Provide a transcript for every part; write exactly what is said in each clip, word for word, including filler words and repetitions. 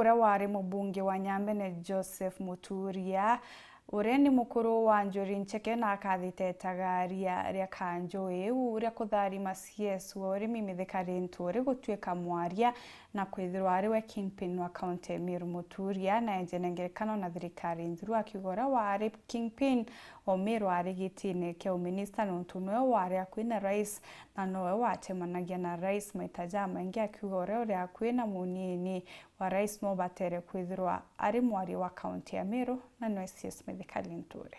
Uria wari mubunge wa Nyambene Joseph Muturia, uria ni mukuru wa Njuri Ncheke, na akathitetaga ria, ria kanju iu ria kutharima C S wa urimi Mithika Linturi gutuika mwaria na kwithirwa ari we kingpin wa kaunti ya Meru. Muturia naenjene ngerekano na thirikari nthiru, akiuga uria wari kingpin o Meru ari gitine kia uminista, nontu niwe wari akui na rais na nowe watemanagia na rais maita jamaingi, akiuga uria uri akui na munini wa rais no batere kwithirwa ari mwaria wa kaunti ya Meru na niwe C S Mithika Linturi.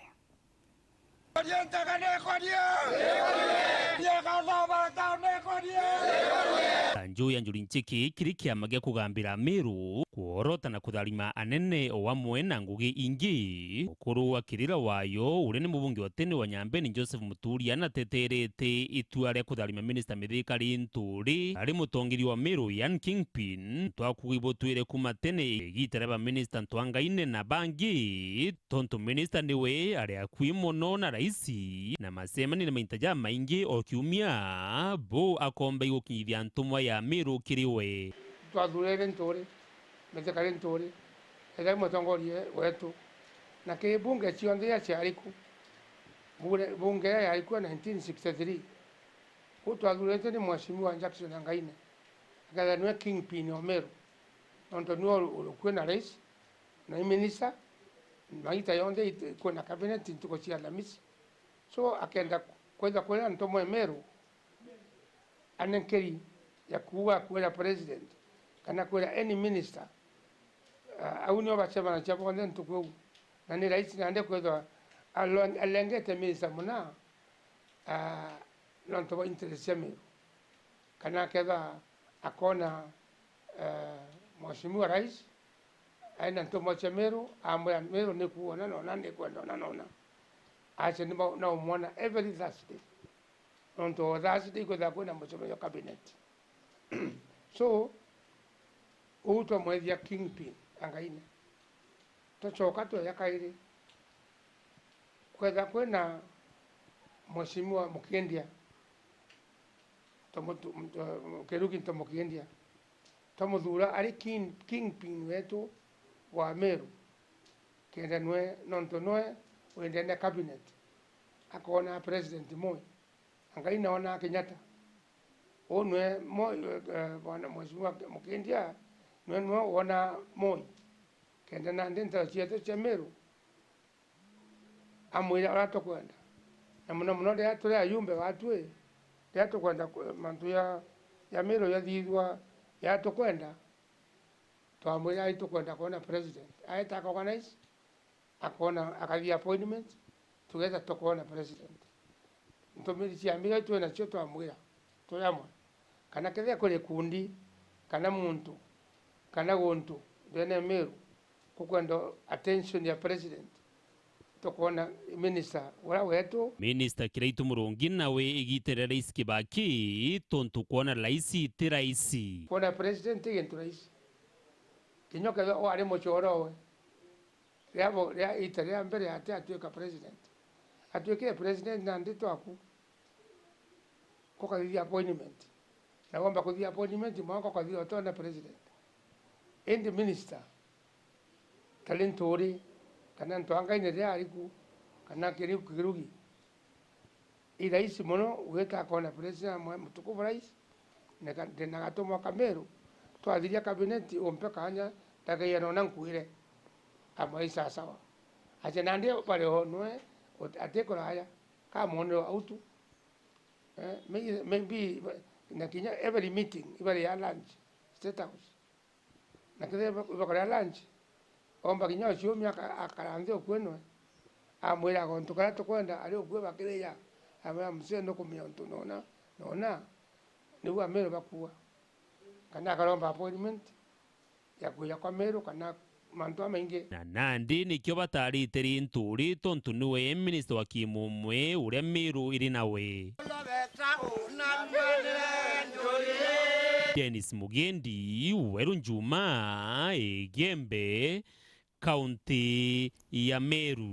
Kanju ya Njuri Ncheke kiri kiama gia kugambira Meru, kworota na kutharima anene o amwe na ngugi ingi. Mukuru wa kirira wayo, uria ni mubunge wa tene wa Nyambene Joseph Muturia, nateterete itua ria kutharima minista Mithika Linturi ari mutongeria wa Meru, yani kingpin, twakugi butwire kuma tene igita ria baminista Ntwangaine na bangi, tontu minista niwe ari akui mono na raisi, na macemanio ni maita jamaingi o kiumia, bu akomba igukinyithia ntumwa ya Meru kiri we. Twathurire Linturi, Mithika Linturi, ethira mutongoria wetu, na kiri bunge cionthe iria ciari ku, bunge, bunge iria yari ku ya nineteen sixty-three, ku twathurite ni Mheshimiwa Jackson Angaine, akethira niwe kingpin o Meru, nontu niwe uri, uri kwi na rais, na i minister, magita yonthe it-, kwina cabinet ntuku cia Alhamisi. So, akenda kwithirwa kwina ntumwa e Meru, anenkeri ya kuuga kwira president, kana kwira any minister, ah, au nio bacemanagia bonthe ntuku iu. Na ni raisi nandi kwithirwa alo-, alengete minister muna, ah, nontu bwa interest cia Meru. Kana akethirwa akona, eh, Mheshimiwa Rais aina ntumwa cia Meru, amwira, "Meru ni kuona nona, ni kwenda ona nona." Acio ni mau-, naumwona every Thursday. Nontu o Thursday kwithirwa kwina mucemanio cabinet. So, uu twamwethia kingpin Angaine. Twacoka tweja kairi, kwethirwa kwina Mheshimiwa Mukindia, twamutu-, mtu-, Kirugi Nto Mukindia, twamuthura ari king-, kingpin wetu wa Meru, kenda nwe, nontu nwe wendene cabinet, akona President Moi, Angaine onaa Kenyatta. Uu nwe Moi, eh, bwana Mheshimiwa Mukindia, nwe nwe wonaa Moi, kenda nandi nteto cietu cia Meru amwira uria tukwenda. Na muno muno riria turi ayumbe batwi, riria tukwenda ku-, mantu ya, ya Meru yathithua, riria tukwenda, twamwira, "Ai, tukwenda kwona president." Aeta akaorganize, akona, akathithia appointment, tugeeta tukoona president. Ntumiri cia mbere twi nacio twamwira, turi amwe. Kana kethira kuri kundi, kana muntu, kana guntu, ndene Meru, kukwenda attention ya president, tukoona minister uria wetu. Minister Kiraitu Murungi nawe igita ria Rais Kibaki, tontu kwona rais ti rais. Kwona president ti gintu rais. Kinya kethira wari mucoro we, ria bo-, ria ita ria mbere ati atuika president. Atuikire president nandi twaku. Kukathithia appointment. Na womba kuthithia appointment, mwanka ukathithia utona president. Indi minister, ta Linturi, kana Ntwangaine riria ari ku, kana Kiri-, Kirugi, i rahisi mono gwita akona president amwe, "Mutukufu rais, nika-, ndina gatumwa ka Meru, twathiria cabinet, umpe kanya, ndagaiya nona nkwire." Amwe, "I sawa sawa." Acha nandi bari o nwe, ut-, atikuraya, kamwonero au tu. Eh, may-, maybe, na kinya every meeting, ibari ya lunch, State House. Na kethira iba-, ibakoria lunch, omba kinya uciumia aka-, akara nthi ukwenwe, amwira gontu karia tukwenda, ari ukwe bakiriya, amwira, "Mzee, nukumenya untu nona, nona, niu Ameru bakuuga." Kana akaromba appointment, ya kwija kwa Meru kana mantu jamaingi. Na nandi nikio batarite Linturi tontu niwe minista wa kimumwe uria Meru iri nawe. Dennis Mugendi, Weru Njuma, Igembe, kaunti ya Meru.